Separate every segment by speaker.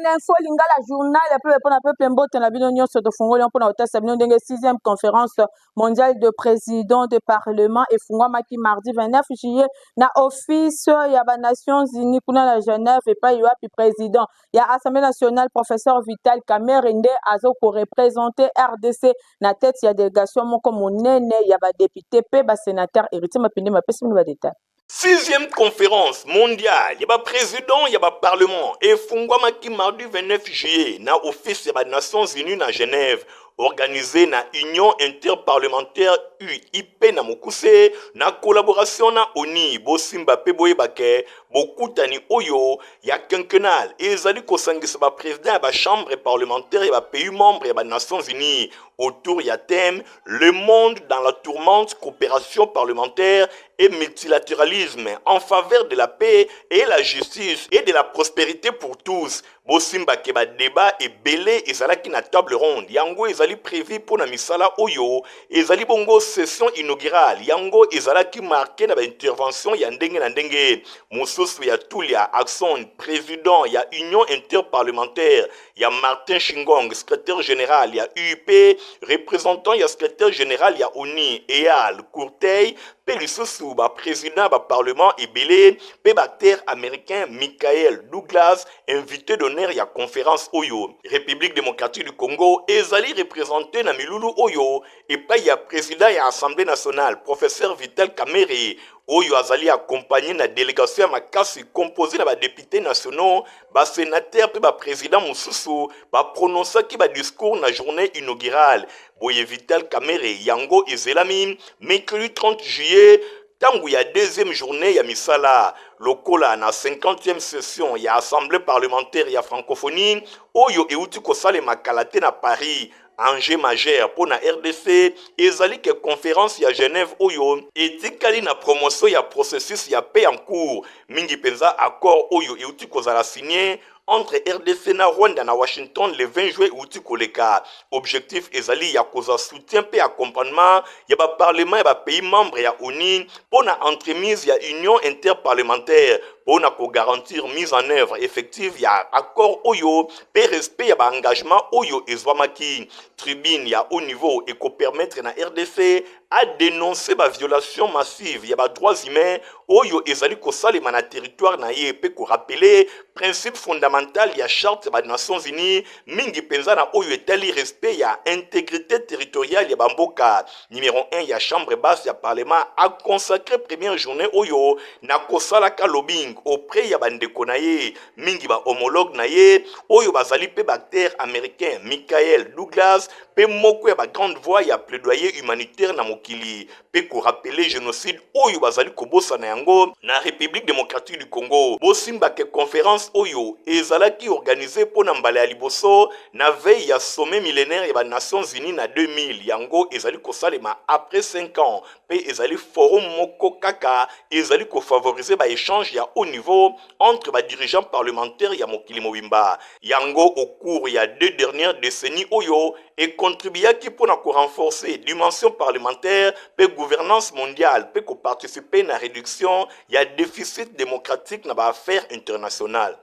Speaker 1: Na Info Lingala, journal ya peuple mpona peuple, mbote na bino nyonso. Tofungoli mpona kotasa bino ndenge 6e Conférence mondiale de président de parlement efungwamaki mardi 29 juillet na office ya Banations unies kuna na Genève, epai wapi président ya Assemblée nationale, professeur Vital Kamerhe, nde azokoreprésenter RDC na tête ya délégation moko monene ya badéputé mpe basénateur. Héritier Mapinde mapesi bino badétail.
Speaker 2: Sixième Conférence mondiale ya baprésident ya baparlement efungwamaki mardi 29 juillet na office ya Banations unies na Genève, organisé na Union interparlementaire, UIP na mokuse, na collaboration na ONU. Bosimba mpe boyeba ke bokutani oyo ya quinquennal ezali kosangisa baprésident ya bachambre parlementaire ya bapays membre ya Banations unies autour ya thème "Le monde dans la tourmente, coopération parlementaire et multilatéralisme en faveur de la paix et la justice et de la prospérité pour tous". Bosimba ke badébat ebele ezalaki na table ronde yango ezali prévu mpo na misala oyo ezali bongo session inaugurale. Yango ezalaki marqué na baintervention ya ndenge na ndenge mosusu ya Tulia Ackson, président ya Union interparlementaire, ya Martin Chungong, secrétaire général ya UIP, représentant ya secrétaire général ya ONU Eyal Courteille, mpe lisusu baprésident ya baparlement ebele mpe baacteur américain Michael Douglas, invité d'honneur ya conférence oyo. République démocratique du Congo ezali représenté na milulu oyo epai ya président ya Assemblée nationale, professeur Vital Kamerhe, oyo azali accompagné na délégation ya makasi composé na badéputé nationaux, basénateur mpe baprésident mosusu. Baprononçaki badiscours na journée inaugurale. Boye Vital Kamerhe, yango ezelami mercredi 30 juillet, ntango ya deuxième journée ya misala, lokola na 50e session ya Assemblée parlementaire ya Francophonie oyo euti kosalema kala te na Paris. Enjeu majeur mpo na RDC ezali ke conférence ya Genève oyo etikali na promotion ya processus ya paix en cours, mingi mpenza accord oyo euti kozala signé entre RDC na Rwanda na Washington le 20 juin euti koleka. Objectif ezali ya kozwa soutien mpe accompagnement ya baparlement ya bapays membre ya ONU mpo na entremise ya Union interparlementaire mpo na kogarantir mise en œuvre effective ya accord oyo mpe respect ya baengagement oyo ezwamaki. Tribune ya haut niveau ekopermettre na RDC adénoncer baviolation massive ya badroits humains oyo ezali kosalema na territoire na ye mpe korappeler principe fondamental ya Charte ya Banations unies, mingi mpenza na oyo etali respect ya intégrité territoriale ya bamboka. Numéro 1 ya chambre basse ya parlement aconsacré première journée oyo na kosalaka lobbying auprès ya bandeko na ye, mingi bahomologue na ye oyo bazali mpe baacteur américain Michael Douglas mpe moko ya bagrande voix ya plaidoyer humanitaire na mokili, mpe korappeler génocide oyo bazali kobosana yango na République démocratique du Congo. Bosimba ke conférence oyo ezalaki organisé mpo na mbala ya liboso na veille ya sommet millénaire ya Banations unies na 2000. Yango ezali kosalema après 5 ans mpe ezali forum moko kaka ezali kofavoriser baéchange ya haut niveau entre badirigeant parlementaire ya mokili mobimba. Yango au cours ya deux dernières décennies oyo econtribuaki mpo na korenforcer dimension parlementaire mpe gouvernance mondiale mpe koparticiper na réduction ya déficit démocratique na baaffaire internationale.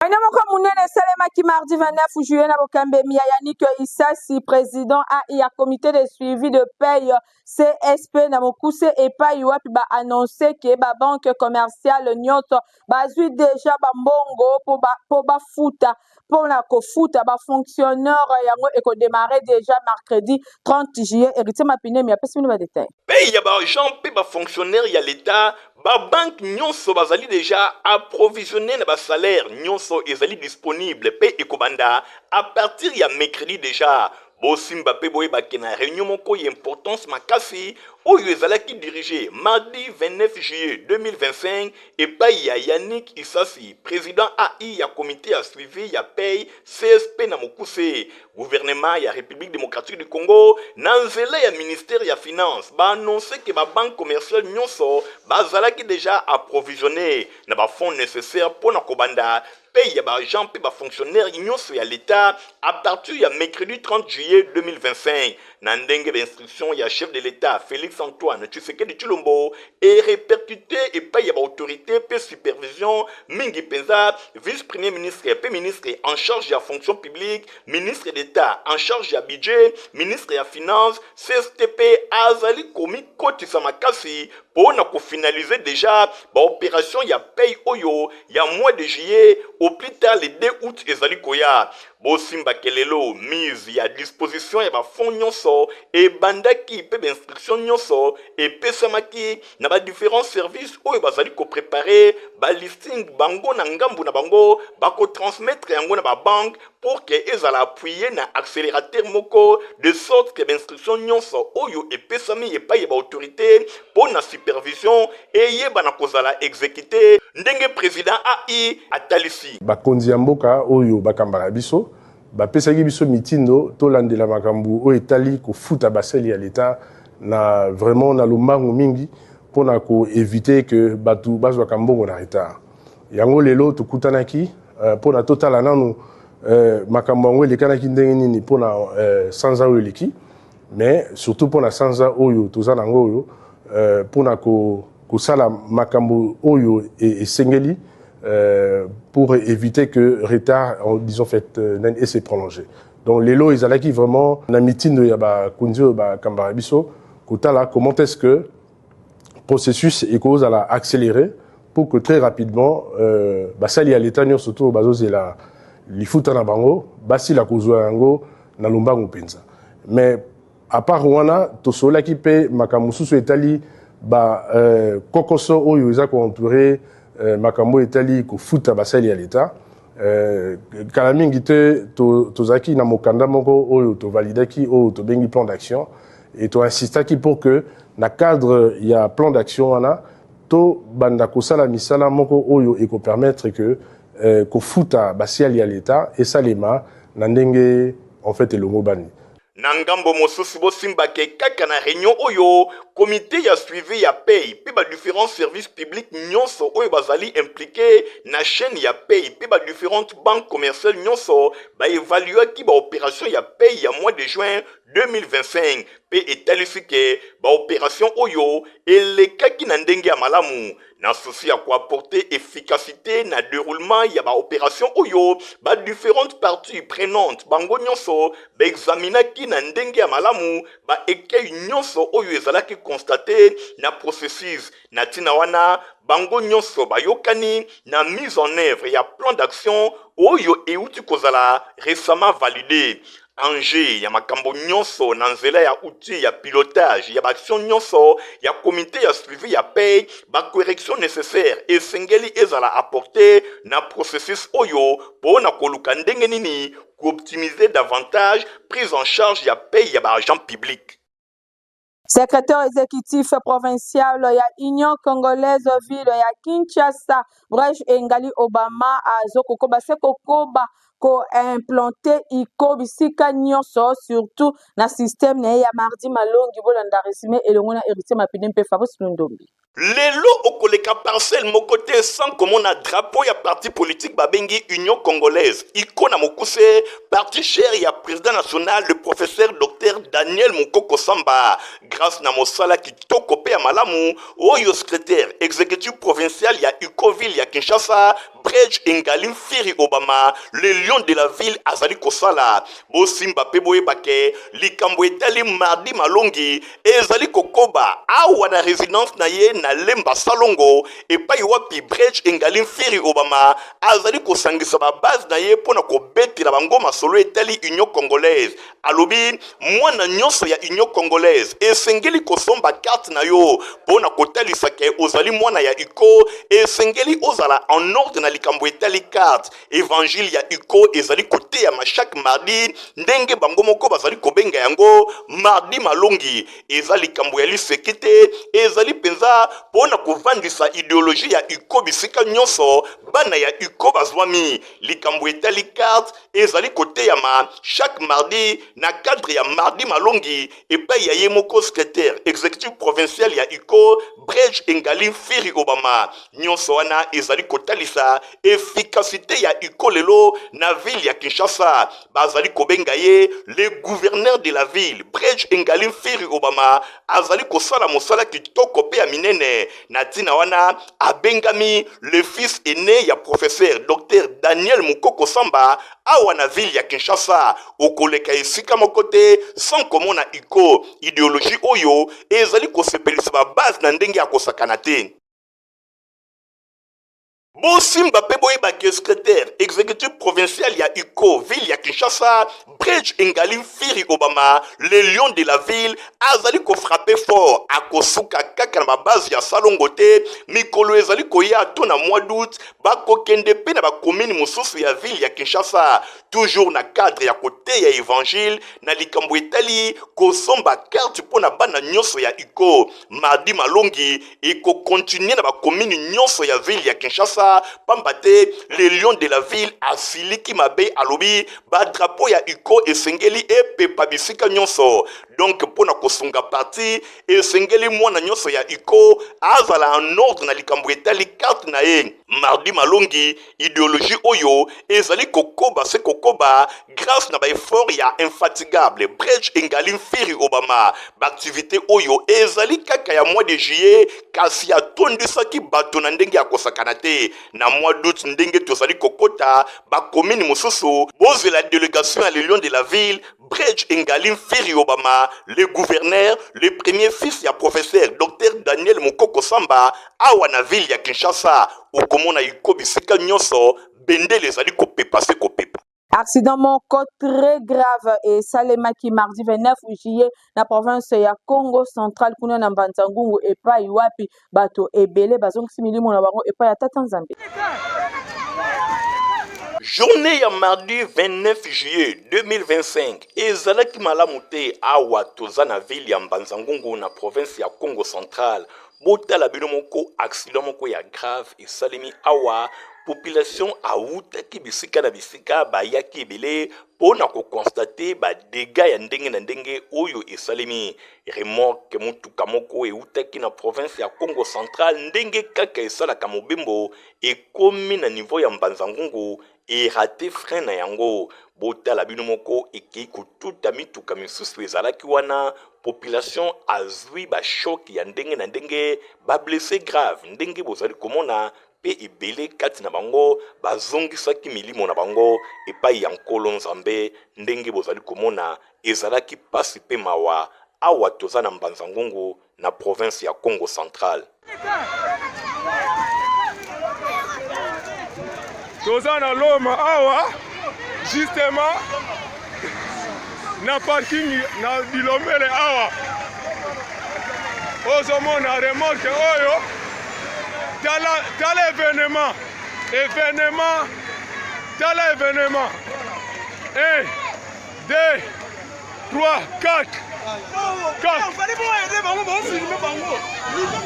Speaker 1: Réunion moko monene esalemaki mardi 29 juillet na bokambemi ya Yannick Isasi, président AI ya comité de suivi de paye, CSP na mokuse, epai wapi baannonce ke babanque commerciale nyonso bazwi déjà bambongo mpo bafuta, mpona kofuta bafonctionnaire. Yango ekodémarrer déjà mercredi 30 juillet. Héritier Mapinemi apesi bino badétail.
Speaker 2: Mpe ya baagent mpe bafonctionnaire ya l'État, babanque nyonso bazali déjà approvisionné na basalaire nyonso ezali disponible mpe ekobanda à partir ya mercredi déjà. Bosimba mpe boyeba ke na réunion moko ya importance makasi oyo ezalaki dirigé mardi 29 juillet 2025 epai ya Yannick Isasi, président AI ya comité ya suivi ya paye, CSP na mokuse, gouvernement ya République démocratique du Congo na nzela ya ministère ya Finance baannonce ke babanque commerciale nyonso bazalaki déjà approvisionné na bafonds nécessaire mpo na kobanda paie ya baagent mpe bafonctionnaire nyonso ya l'État à partir ya mercredi 30 juillet 2025, na ndenge bainstruction ya chef de l'État Félix Antoine Tshisekedi Tshilombo erépercuté epai ya baautorité mpe supervision, mingi mpenza vice premier ministre mpe ministre en charge ya fonction publique, ministre d'État en charge ya budget, ministre ya finance. CSTP azali komikotisa makasi mpo na kofinaliser déjà baopération ya paie oyo ya mois de juillet au plus tard le 2 août ezali koya. Bosimbake lelo mise ya disposition ya bafonds nyonso ebandaki mpe bainstruction nyonso epesamaki na badifférents services oyo bazali koprépare balisting bango na ngambu na bango, bakotransmettre yango na babanque pour ke ezala appuyé na accélérateur moko, de sorte ke bainstruction nyonso oyo epesami epai ya baautorité mpo na supervision eyebana kozala exécuté ndenge président AI atalisi.
Speaker 3: Bakonzi ya mboka oyo bakambaka biso bapesaki biso mitindo tolandela makambo oyo etali kofuta basali ya leta na vraiment na lombangu mingi, mpona koéviter ke bato bazwaka mbongo na retard. Yango lelo tokutanaki mpona totala nanu makambo yango elekanaki ndenge nini mpona sanza oyo eleki, mais surtout mpona sanza oyo toza nango oyo, mpona kosala makambo oyo esengeli pour éviter que retard, disons fait, nani ese prolongé. Donc lelo ezalaki vraiment na mitindo ya bakonzi oyo bakambaka biso, kotala comment est-ce que processus ekozala accéléré pour que très rapidement basali ya leta nyonso to bazozela lifuta na bango basila kozwa yango na lombangu mpenza. Mais à part wana, tosololaki mpe makambo mosusu etali bakokoso oyo eza koentourer makambo oyo etali kofuta basali ya leta. Kala mingi te tozalaki na mokanda moko oyo tovalidaki, oyo tobengi plan d'action, et toinsistaki pour que na cadre ya plan d'action wana tobanda kosala misala moko oyo ekopermettre que kofuta basali ya leta esalema na ndenge en fait elongo bani.
Speaker 2: Na ngambo mosusu, bosimbake kaka na réunion oyo, comité ya suivi ya paie mpe badifférents services publics nyonso oyo bazali impliqué na chaîne ya paie mpe badifférentes banques commerciales nyonso baévaluaki baopération ya paie ya mois de juin 2025, mpe etalisi ke baopération oyo elekaki na ndenge ya malamu. Na souci ya koapporter efficacité na déroulement ya baopération oyo, badifférentes parties prenantes bango nyonso baexaminaki na ndenge ya malamu baécueils nyonso oyo ezalaki constaté na processus. Na ntina wana, bango nyonso bayokani na mise en œuvre ya plan d'action oyo euti kozala récemment validé. Enjeu ya makambo nyonso na nzela ya outil ya pilotage ya baaction nyonso ya comité ya suivi ya paie, bacorrection nécessaire esengeli ezala apporté na processus oyo mpo na koluka ndenge nini kooptimiser davantage prise en charge ya paie ya baagent public.
Speaker 1: Secrétaire exécutif provincial ya Union congolaise ville ya Kinshasa, Brege Engali Obama, azokokoba se kokoba koimplanter UCO bisika nyonso, surtout na système na ye ya Mardi Malongi. Bolanda résumé elongo na Héritier Mapine mpe Fabrice Lundombi.
Speaker 2: Lelo okoleka parcelle moko te sans komona drapeau ya parti politique babengi Union congolaise, UCO na mokuse, parti cher ya président national, le professeur docteur Daniel Mokoko Samba. Grâce na mosala kitoko mpe ya malamu oyo secrétaire exécutif provincial ya UCO ville ya Kinshasa, Brege Engali Mfiri Obama, le lion de la ville, azali kosala, bosimba mpe boyebake likambo etali Mardi Malongi ezali kokoba awa na résidence na ye na Lemba Salongo, epai wapi Brege Engali Mfiri Obama azali kosangisa babase na ye mpo na kobetela bango masolo etali Union congolaise. Alobi mwana nyonso ya Union congolaise esengeli kosomba carte na yo mpo na kotalisa ke ozali mwana ya UCO. Esengeli ozala en ordre na likambo etali carte. Évangile ya UCO ezali koteyama chaque mardi, ndenge bango moko bazali kobenga yango Mardi Malongi. Eza likambo ya liseki te, ezali mpenza. mpo na kovandisa ideologie ya UCO bisika nyonso bana ya UCO bazwami. Likambo etali carte ezali koteyama chaque mardi na cadre ya Mardi Malongi epai ya ye moko secretaire executif provincial ya UCO Brej Engali Mfiri Obama. Nyonso wana ezali kotalisa efficacité ya UCO lelo na ville ya Kinshasa. Bazali kobenga ye le gouverneur de la ville. Brej Engali Mfiri Obama azali kosala mosala kitoko mpe ya minene. Na ntina wana abengami le fils aîné ya professeur Dr Daniel Mukoko Samba awa na ville ya Kinshasa. Okoleka esika moko te sans komona UCO, ideologie oyo ezali kosepelisa ba base na ndenge ya kosakana te. Bosimba mpe boyeba ke secretaire executif provincial ya UCO ville ya Kinshasa, Bridge Engali Mfiri Obama, le lion de la ville, azali ko frapper fort. Akosuka kaka na ba base ya salongo te. Mikolo ezali koya to na mois d'août bakokende mpe na ba commune mosusu ya ville ya Kinshasa, toujours na cadre ya koteya evangile na likambo etali kosomba carte mpo na bana nyonso ya UCO. Mardi Malongi ekokontinue na bakomini nyonso ya ville ya Kinshasa, pamba te le lion de la ville asiliki mabe, alobi ba drapeau ya UCO esengeli epepa bisika nyonso. Donc mpo na kosunga parti esengeli mwana nyonso ya UCO azala en ordre na likambo etali carte na ye. Mardi Malongi, ideologie oyo ezali kokoba se kokoba grâce na ba effort ya infatigable Brej Engali Mfiri Obama. Ba activité oyo ezali kaka ya mois de juillet, kasi atondisaki bato na ndenge ya kosakana te. Na mois d'août ndenge tozali kokota ba commune mosusu, bozela delegation ya le lion de la ville Brej Engali Mfiri Obama, le gouverneur, le premier fils ya professeur Dr Daniel Mukoko Samba, awa na ville ya Kinshasa, okomona iko bisika nyonso bendele ezali kopepa se kopepa.
Speaker 1: Accident moko très grave esalemaki mardi 29 juillet na province ya Congo central kuna na Mbanza-Ngungu epai wapi bato ebele bazongisi milimo na bango epai ya Tata Nzambe.
Speaker 2: Journée ya mardi 29 juillet 2025 ezalaki malamu te awa toza na ville ya Mbanza-Ngungu na province ya Congo central. Botala bino moko accident moko ya grave esalemi awa. Population awutaki bisika na bisika, bayaki ebele mpo na kokonstate ba dégâts ya ndenge na ndenge oyo esalemi. Remorque motuka moko ewutaki na province ya Congo central ndenge kaka esalaka mobembo ekomi na niveau ya Mbanza-Ngungu erate frein na yango. Botala bino moko, ekei kotuta mituka misusu ezalaki wana. Population azwi ba choc ya ndenge na ndenge, ba blesse grave ndenge bozali komona, mpe ebele kati na bango bazongisaki milimo na bango epai ya Nkolo Nzambe. Ndenge bozali komona, ezalaki pasi mpe mawa. Awa toza na Mbanza-Ngungu na province ya Congo central.
Speaker 4: Toza na Loma awa justement na parking na Bilomele awa ozomona remorque oyo tala, tala evenement evenement tala evenement 1 2 3 4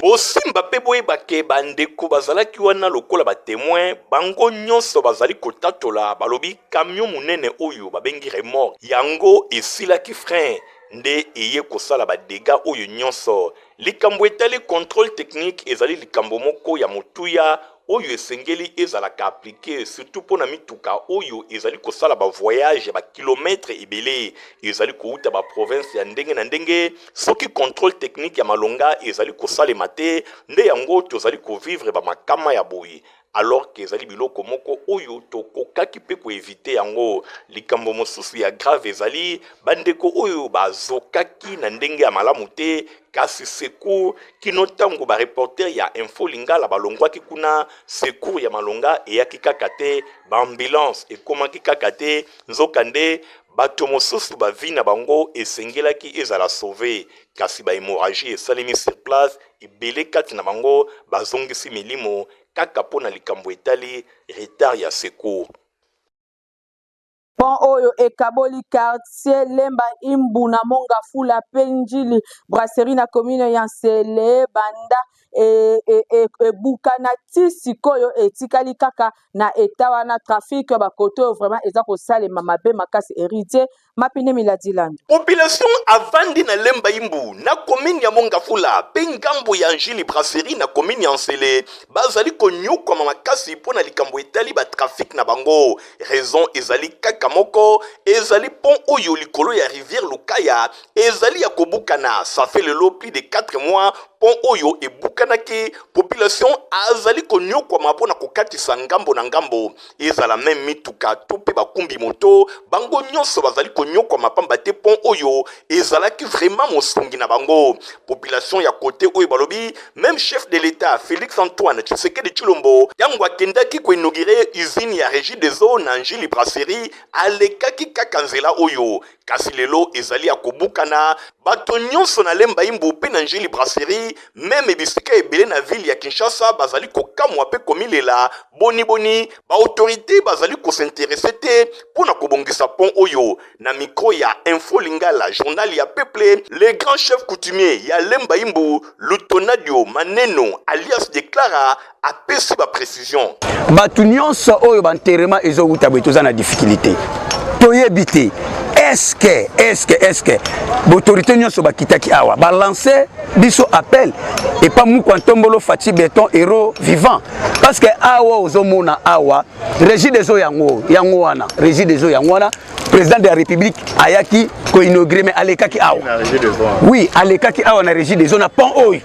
Speaker 2: Bosimba mpe boyeba ke bandeko bazalaki wana lokola ba temoin, bango nyonso bazali kotatola, balobi camion monene oyo babengi remorque yango esilaki frein nde eye kosala ba degats oyo nyonso. Likambo etali controle technique ezali likambo moko ya motuya oyo esengeli ezalaka appliquer surtout mpo na mituka oyo ezali kosala ba voyages ya ba kilomètres ebele ezali kowuta ba provinces ya ndenge na ndenge. Soki controle technique ya malonga ezali kosalema te, nde yango tozali ko vivre ba makama ya boye alors que ezali biloko moko oyo tokokaki mpe ko eviter yango. Likambo mosusu ya grave ezali bandeko oyo bazokaki na ndenge ya malamu te, kasi secours kino ntango ba reporters ya Info Lingala balongwaki kuna, secours ya malonga eyaki kaka te, ba ambulances ekomaki kaka te, nzokande bato mosusu ba vie na bango esengelaki ezala sauver, kasi ba hemorragies esalemi sur place, ebele kati na bango bazongisi milimo kaka mpo na likambo etali retard ya secours.
Speaker 1: Pont oyo ekaboli quartier Lemba Imbu na Mont Ngafula pe Ndjili Brasserie na commune ya Nsele banda Ebukana e, e, ti sikoyo etikali kaka na eta wana. Trafic bakote oyo vraiment eza kosalema mabe makasi. Héritier Mapine Miladi Landu.
Speaker 2: Population avandi na Lemba Imbu na commune ya Mongafula pe ngambo ya Njili Brasserie na commune ya Nsele bazali konyokwama makasi mpo na likambo etali ba trafic na bango. Raison ezali kaka moko, ezali pont oyo likolo ya rivière Lukaya ezali ya kobukana. Ça fait lelo plus de 4 mois pont oyo ebukanaki, population azali konyokwama mpo na kokatisa ngambo na ngambo. Ezala meme mituka to mpe bakumbi moto, bango nyonso bazali konyokwama pamba te pont oyo ezalaki vraiment mosungi na bango. Population ya kote oyo balobi meme chef de l'Etat Felix Antoine Tshisekedi Tshilombo tango akendaki ko inaugurer usine ya Regie des eaux na Ndjili Brasserie alekaki kaka nzela oyo. Kasi lelo ezali ya kobukana, bato nyonso na Lemba Imbu mpe na Ndjili Brasserie, meme bisika ebele na ville ya Kinshasa bazali kokamwa mpe komilela boni boni ba autorites bazali ko s'interesser te mpo na kobongisa pont oyo. Na micro ya Info Lingala, journal ya peuple, le grand chef coutumier ya Lemba Imbu, Lutonadio Maneno alias de Clara apesi ba precision.
Speaker 5: Bato nyonso oyo ba enterrement ezowuta boye toza na difficulté, toyebi te eske eske eske bautorité nyonso bakitaki awa balance biso appel epa mukwa ntombolo Fatshi Beton, héros vivant, parce que awa ozomona awa Régie des eaux, yango yango wana, Régie des eaux yango wana. Président de la République ayaki koinaugurer, mais alekaki awa, oui, alekaki awa na Régie des eaux, na pont oyo.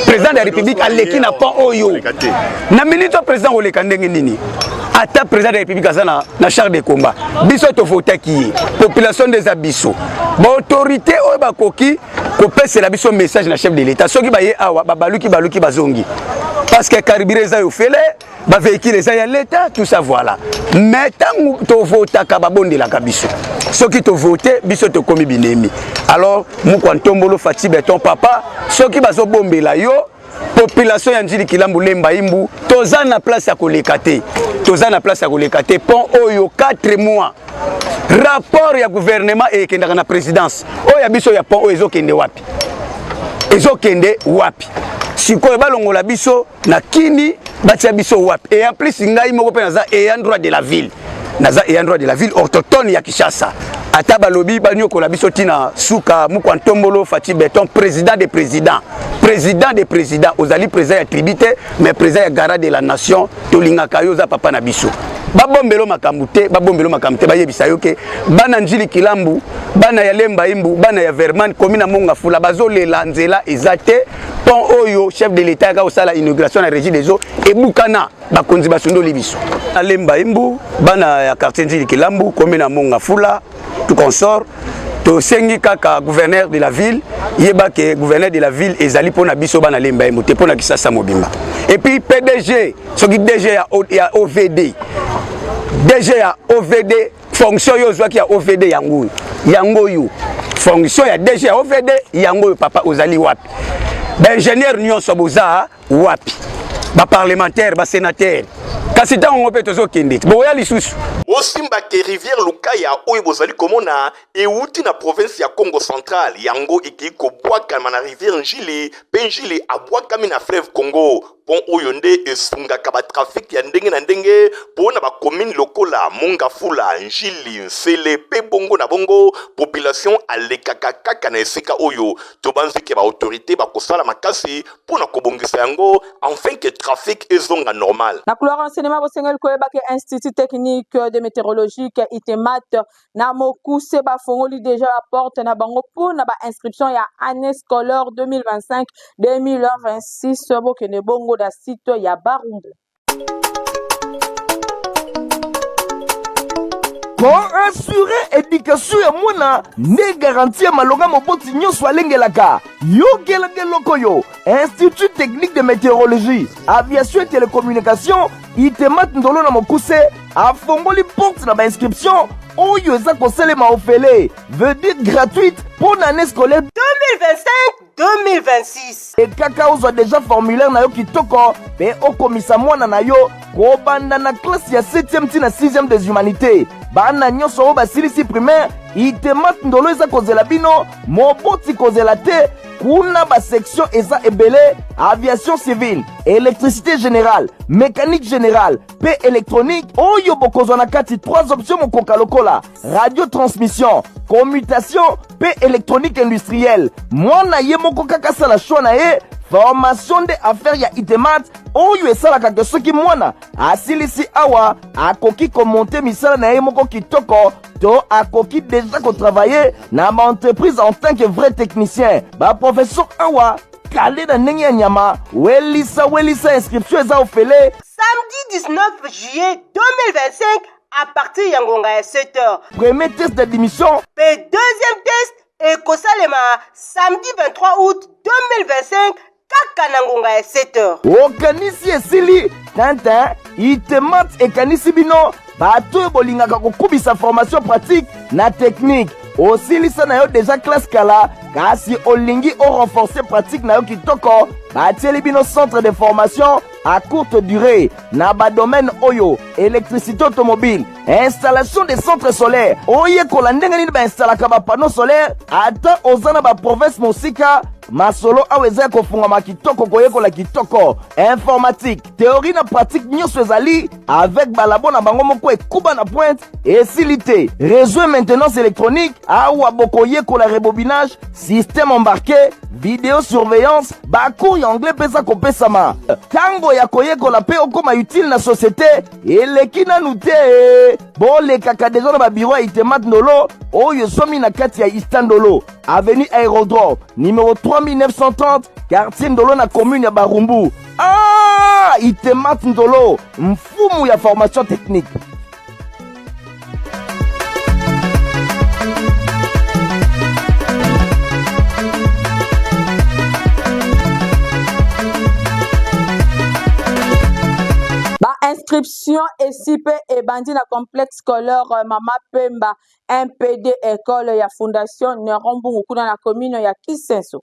Speaker 5: Président de la République aleki na pont oyo na minute oyo. Président koleka ndenge nini? Ata président de la République aza na char de combat, biso tovotaki ye, population nde eza biso. Baautorité oyo bakoki kopesela biso message na chef de l'État, soki baye awa, babaluki baluki, bazongi, parce que carburant eza ofele, bavéhicule eza ya l'État, tout ça, voilà. Mais ntango tovotaka, babondelaka biso, soki tovote biso tokomi binemi. Alors mukwa ntombolo Fatshi Beton, papa, soki bazobombela yo, population ya Njili Kilambu, Lemba Imbu, toza na place ya koleka te, toza na place ya koleka te. Pont oyo 4 mois, rapport ya gouvernement ekendaka na présidence. Oyo ya biso ya pont oyo ezokende wapi? Ezokende wapi? Sikoyo balongola biso na kini, batia biso wapi? Et en plus ngai moko mpe naza ayant droit de la ville, naza ayant droit de la ville autochtone ya Kinshasa. Ata balobi banyokola biso ntina suka. Mukwa ntombolo Fatshi Beton, président des présidents, président des présidents, ozali président ya tribu te, mais président ya garant de la nation. Tolingaka yo, oza papa na biso. Babombelo makambo te, babombelo makambo te. Bayebisa yo ke bana Njili Kilambu, bana ya Lemba Imbu, bana ya Verman, komi na Monga Fula, bazolela, nzela eza te. Pont oyo chef de l'État yaka kosala inauguration na Régie des eaux ebukana, bakonzi basundoli biso na Lemba Imbu, bana ya quartier Njili Kilambu, komi na Monga Fula, tout consort. Tosengi kaka gouverneur de la ville, yeba ke gouverneur de la ville ezali mpona biso bana Lemba Imbu te, mpona Kisasa mobimba. Et puis PDG, soki DG ya OVD, DG ya OVD, fonction oyo ozwaki ya OVD yango oyo, yango oyo fonction ya DG ya OVD yango oyo. Papa, ozali wapi? Baingénieur nyonso boza wapi? Baparlementaire, basénateur, kasi ntango yango mpe tozokende te, boya lisusu.
Speaker 2: Bosimba ke rivière Lukaya oyo bozali komona ewuti na province ya Congo Central, yango ekei kobwakama na rivière Njili, mpe Njili abwakami na fleuve Congo. Pont oyo nde esungaka batrafike ya ndenge na ndenge mpo na bakomine lokola Mongafula, Njili, Nsele mpe bongo na bongo. Population alekaka kaka na esika oyo. Tobanzi ke baautorité bakosala makasi mpo na kobongisa yango afin ke trafic ezonga normal.
Speaker 1: Na couloir enseignement, bosengeli koyeba ke Institut technique de météorologique, ITEMAT na mokuse, bafongoli deja baporte na bango mpona bainscription ya année scolaire 2025 2026. Bokende bongo na site ya Barumbu.
Speaker 6: Koassurer éducation ya mwana nde garantie ya malonga. Moboti nyonso alengelaka yokelaka eloko oyo. Institut technique de météorologie, aviation et télécommunication, ITEMAT Ndolo na mokuse, afongoli porte na bainscription oyo eza kosalema ofele, veut dire gratuite, mpo na année scolaire
Speaker 7: 2025 2026.
Speaker 6: Ekaka ozwa deja formulaire na yo kitoko mpe okomisa mwana na yo kobanda na classe ya 7e ti na 6e des humanités. Bana nyonso oyo basilisi primaire, Itemat Ndolo eza kozela bino, moboti kozela te. Kuna ba section eza ebele: aviation civile, électricité générale, mécanique générale pe électronique. Oyo bokozwa na kati 3 options mokoka lokola radio transmission, commutation pe électronique industrielle. Mwana ye moko kaka asala choix na ye. Formation nde affaire ya Itemat, oyo esalaka ke soki mwana asilisi awa, akoki komonte misala na ye moko kitoko, to akoki deja kotravaille na baentreprise en tant que vrai technicien. Baprofesseur awa kale na ndenge ya nyama. Welisa welisa, inscription eza ofele.
Speaker 7: Samedi 19 juillet 2025 à partir ya ngonga ya 7h.
Speaker 6: Premier test d'admission
Speaker 7: Pe deuxième test ekosalema samedi 23 août 2025 kaka na ngonga ya 7h.
Speaker 6: Okanisi esili tintin? Itemat ekanisi bino bato oyo bolingaka kokubisa formation pratique na technique. Osilisa na yo deja classe kala, kasi olingi orenforcer pratique na yo kitoko. Batieli bino centre de formation à courte durée na badomaine oyo: électricité automobile, installation des centres solaires, oyekola ndenge nini bainstalaka bapanneau solaire. Ata oza na baprovince mosika, masolo awa eza ya kofungama kitoko, koyekola kitoko. Informatique, théorie na pratique nyonso ezali avec balabo na bango moko ekuba na pointe. Esili te, réseau et maintenance électronique, awa bokoyekola rebobinage, système embarqué, vidéosurveillance. Bacours ya anglais mpe eza kopesama. Ntango ya koyekola mpe okóma utile na société eleki nanu te. Bolekaka deja na babiro ya Itemat Ndolo oyo ezwami na kati ya Ista Ndolo, avenue Aérodrome numéro 3930, quartier Ndolo, na commune ya Barumbu. Ah, Itemat Ndolo, mfumu ya formation technique.
Speaker 1: Ba inscription esi mpe ebandi na complexe scolaire Mama Pemba MPD, école ya Fondation Neron Mbungu, kuna na commune ya Kisenso.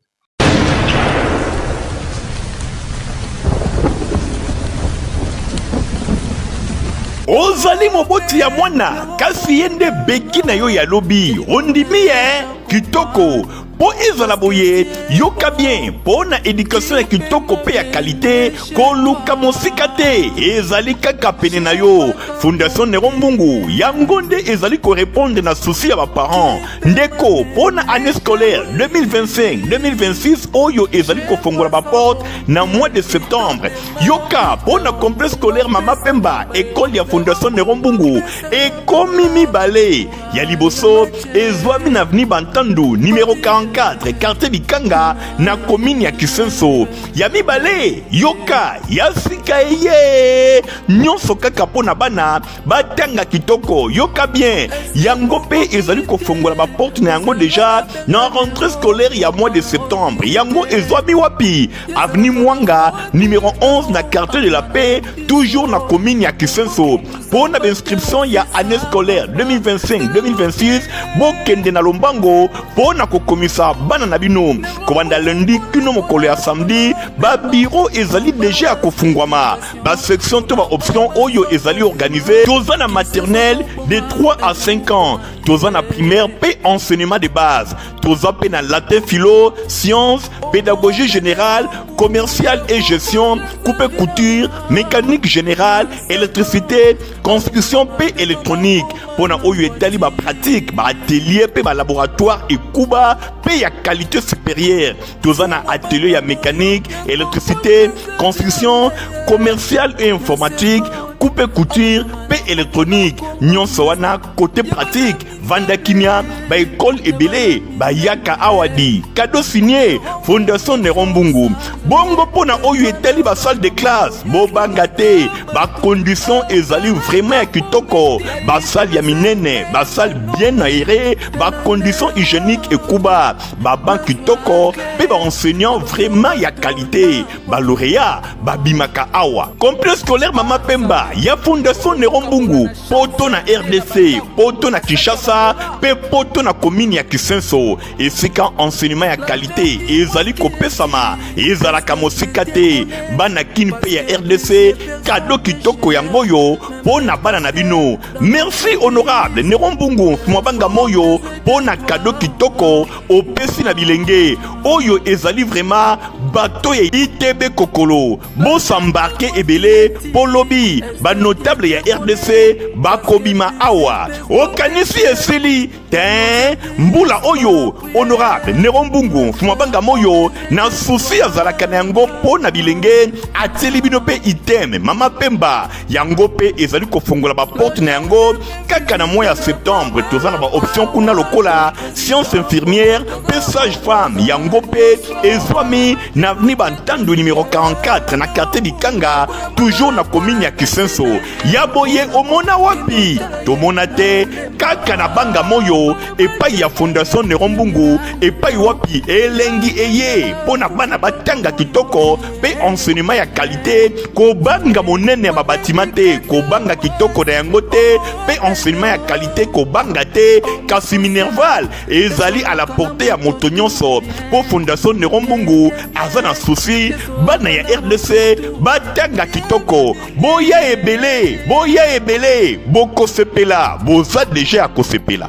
Speaker 2: Ozali moboti ya mwana, kasi ye nde beki na yo ya lobi. Ondimi ye kitoko mpo ezala boye. Yoka bien, mpo na edikasio ya kitoko mpe ya kalite, koluka mosika te, ezali kaka pene na yo. Fondation Nero Mbungu yango nde ezali korepondre na susi ya baparent. Ndeko, mpo na année scolaire 2025-2026 oyo ezali kofongola baporte na mois de septembre, yoka, mpo na complexe scolaire Mama Pemba, ekole ya Fondation Nero Mbungu ekomi mibale. Ya liboso ezwami na avenue Bantandu numero 44, quartier Bikanga, na commune ya Kisenso. Ya mibale, yoka, ya sika eye nyonso kaka mpo na bana batanga kitoko. Yoka bien, yango mpe ezali kofongola baporte na yango deja na rentrée scolaire ya mois de septembre. Yango ezwami wapi? Avenue Mwanga numero 11, na quartier de la Paix, toujours na commune ya Kisenso. Mpo na bainscription ya année scolaire 2025-2026, bokende na lombango mpo na kokomisa bana na bino. Kobanda lundi kino mokolo ya samedi, babiro ezali deja ya kofungwama. Basection to baoption oyo ezali organise: toza na maternelle de 3 à 5 ans, toza na primaire mpe enseignement de base, toza mpe na latin, philo, science, pédagogie générale, commerciale et gestion, coupe couture, mécanique générale, électricité, construction mpe électronique. Mpo na oyo etali bapratique, baatelier mpe balaboratoire ekuba mpe ya qualité supérieure, toza na atelier ya mécanique, électricité, construction, commerciale et informatique, coupe couture mpe électronique. Nyonso wana côté pratique. Vanda kimia, baekole ebele bayaka awa di kado signé Fondation Neron Mbungu. Bongo mpo na oyo etali basalle de classe, bobanga te, bacondition ezali vraiment ya kitoko: basalle ya minene, basalle bien aéré, bacondition hygiénique ekuba, baban kitoko mpe baenseignant vraiment ya qualité. Balauréat babimaka awa, complexe scolaire Mama Pemba ya Fondation Neron Mbungu, poto na RDC, poto na Kinshasa. Kinshasa mpe poto na komini ya Kisenso, esika enseignement ya kalite ezali kopesama, ezalaka mosika te. Bana Kin mpe ya RDC, kado kitoko yango oyo mpo na bana na bino. Merci honorable Nero Mbungu Mwabanga Moyo mpo na kado kitoko opesi na bilenge oyo ezali vraiment bato ya ITB Kokolo. Bosambarke ebele mpo lobi banotable ya RDC bakobima awa. Okanisi esili te mbula oyo honorable Nero Mbungu Mfumabanga Moyo na susi azalaka na yango mpo na bilenge atieli bino mpe item mama Pemba yango mpe ezali kofongola baporte na yango kaka na mois ya septembre. Toza na baoption kuna lokola science infirmière mpe sage femme, yango mpe ezwami na avenue Bantandu numero 44 na quartier Bikanga, toujours na commune ya Kisenso. Ya boye omona wapi? Tomona te kaka na banga moyo epai ya fondation Nero Mbungu, epai wapi elengi eye mpo na bana batanga kitoko mpe enseignement ya kalite. Kobanga monene ya babatima te, kobanga kitoko na yango te, mpe enseignement ya kalite kobanga te, kasi minerval ezali à la portée ya moto nyonso mpo fondation Nero Mbungu aza na souci bana ya RDC batanga kitoko. Boya ebele, boya ebele, bokosepela, boza deja ya kosepela.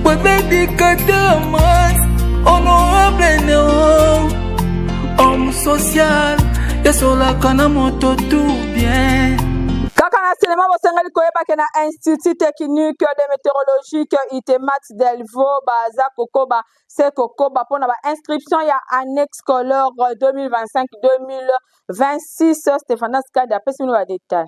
Speaker 8: Honorable Nero, homme social, esolaka na moto tout bien.
Speaker 1: Kaka na sinema, bosengeli koyeba ke na Institut technique de météorologique ITEMAT Delvaux baza kokoba se kokoba mpona bainscription ya année scolaire 2025 2026. Stéphanas Kade apesi bino badetail.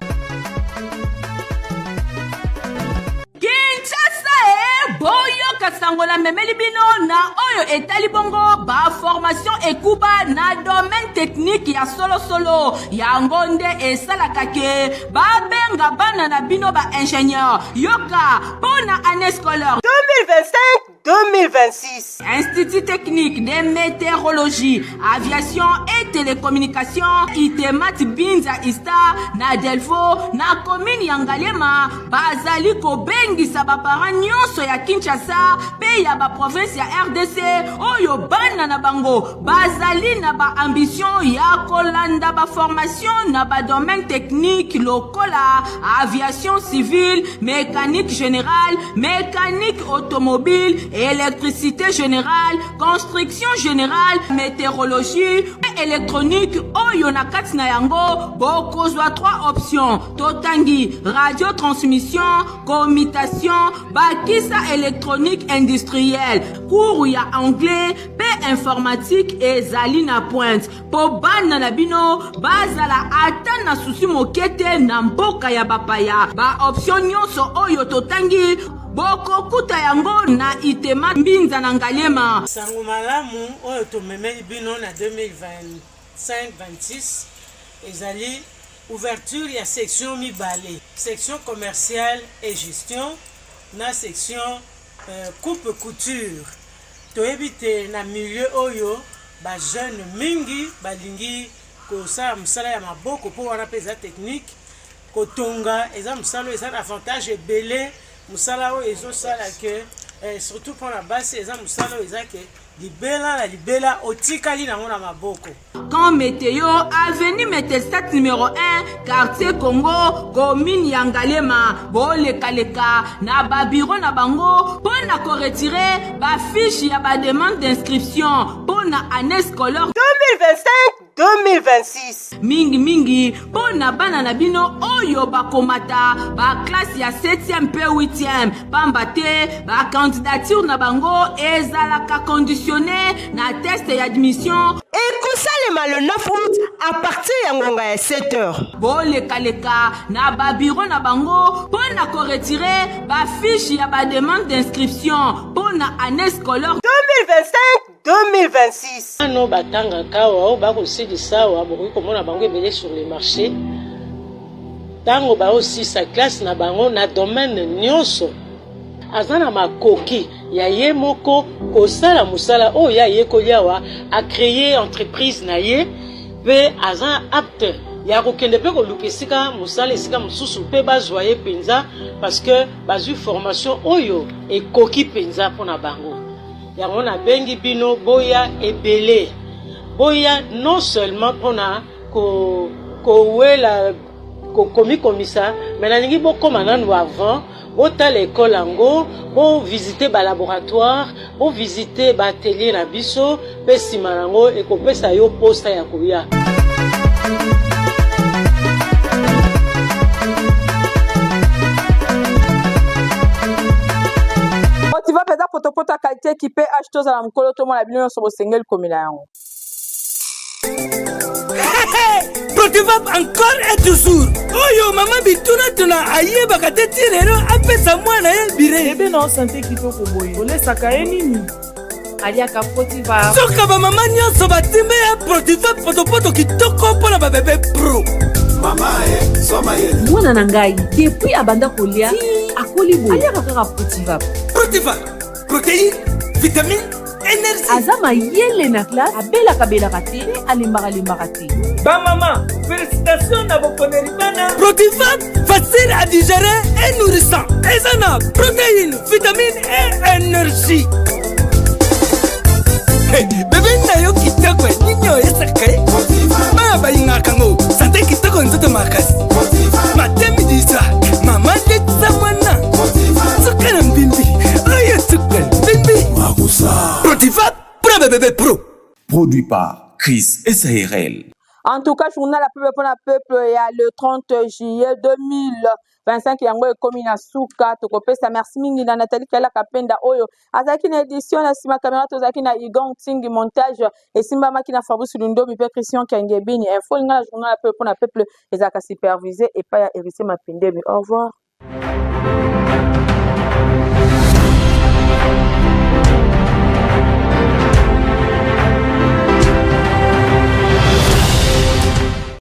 Speaker 9: Kinshasa e, boyoka sango namemeli bino na oyo etali bongo baformation ekuba na domaine technique ya solosolo. Yango nde esalaka ke babenga bana na bino baingénieur. Yoka, mpo na année scolaire
Speaker 7: 2025 2026,
Speaker 9: Institut technique de météorologie, aviation et télécommunication ITEMAT Binza Ista na Delvaux na commune ya Ngaliema bazali kobengisa baparent nyonso ya Kinshasa mpe ya baprovince ya RDC oyo bana na bango bazali na baambition ya kolanda baformation na badomaine technique lokola aviation civile, mécanique générale, mécanique automobile, électricité générale, construction générale, météorologie et électronique. Oyo na kati na yango bokozwa 3 options. Totangi radio transmission, commutation, bakisa électronique industrielle, cours ya anglais mpe informatique ezali na pointe mpo bana na bino bazala ata na susi moke te na mboka ya bapaya. Baoption nyonso oyo totangi bokokuta yango na Itema Mbinza na Ngaliema.
Speaker 10: Sango malamu oyo tomemeli bino na 2025-26 ezali ouverture ya section mibale: section commerciale et gestion na section coupe couture. Toyebi te na milieu oyo bajeune mingi balingi kosala mosala ya maboko, mpo wana mpe eza technique. Kotonga eza mosala oyo eza na avantage ebele, mosala oyo ezosala ke surtout mpona basi, eza mosala oyo eza ke libela na libela otikali nango na maboko.
Speaker 9: Camp Météo, avenue Metelsat numéro 1, quartier Congo, commune ya Ngaliema. Bolekaleka na babiro na bango mpo na koretirer bafiche ya bademande d'inscription mpo na année scolaire
Speaker 7: 2025-2026.
Speaker 9: Mingimingi mpo na bana na bino oyo bakomata baklase ya 7e mpe 8e, pamba te bakandidature na bango ezalaka conditionné na test ya admission.
Speaker 7: Ekosalema le 9 août à partir ya ngonga ya 7 heures.
Speaker 9: Bolekaleka na babiro na bango mpo na koretirer bafiche ya bademande d'inscription mpo na année scolaire
Speaker 7: 2025-2026.
Speaker 10: Ano batangaka awa, oyo bakosilisa awa, bokoki komona bango ebele sur le marché ntango baosilisa classe na bango na domaine nyonso. Aza na makoki ya ye moko kosala mosala oyo ye ayekoli awa, acréer entreprise na ye mpe aza apte. ya kokende mpe koluka esika mosala esika mosusu mpe bazwa ye mpenza parce que bazwi formation oyo ekoki mpenza mpo na bango. Yango nabengi bino boya ebele, boya non seulement mpo na ko kowela komikomisa, mais nalingi bokoma nanu avant botala ekole yango, bovisite balaboratoire, bovisite baatelier na biso, mpe nsima na yango ekopesa yo mposa ya koya.
Speaker 1: Motiva mpenza potopoto ya qualité ekipe h tozala mokolo tomona bino nyonso bosengeli komela yango.
Speaker 8: Protivap encore et toujours oyo mama bitunatuna ayebaka te ti lelo apesa mwana ye bire
Speaker 11: bebe na sante kitoko boye olesaka ye nini
Speaker 12: aliaka protivap
Speaker 8: soka bamama nyonso batimbe ya protivap potopoto kitoko mpo na babebe pro
Speaker 13: mama e zwa mayele
Speaker 12: mwana na ngai depuis abanda kolia akoli boye aliaka kaka protivap
Speaker 8: protivap protéine vitamine energie
Speaker 12: aza mayele na classe abelaka belaka te mpe alembaka lembaka te
Speaker 8: bamama félicitation na bokoneli bana protivap facile à digérer et nourrissant eza na protéine vitamine et énergie Hey, bebe na yo kitoko nini oyesaka ye bana balingaka yango sante kitoko nzoto makasi matemi disa mama letisa mwana suka na mbimbi oyo suka mbimbi protiva pro bebebe pro
Speaker 14: Produit par Chris SARL.
Speaker 1: En tout cas, journal ya peuple mpona peuple ya le 30 juillet 2025 yango ekomi na suka. Tokopesa merci mingi na Nathalie Kala Kapenda oyo azalaki na edition na nsima kamera, tozalaki na Igon Tingi montage esimbamaki na Fabrice Lundobi mpe Christian Kengebini. Info lingala journal ya peuple mpona peuple ezalaka supervisé epai ya Héritier Mapindemi. Au revoir.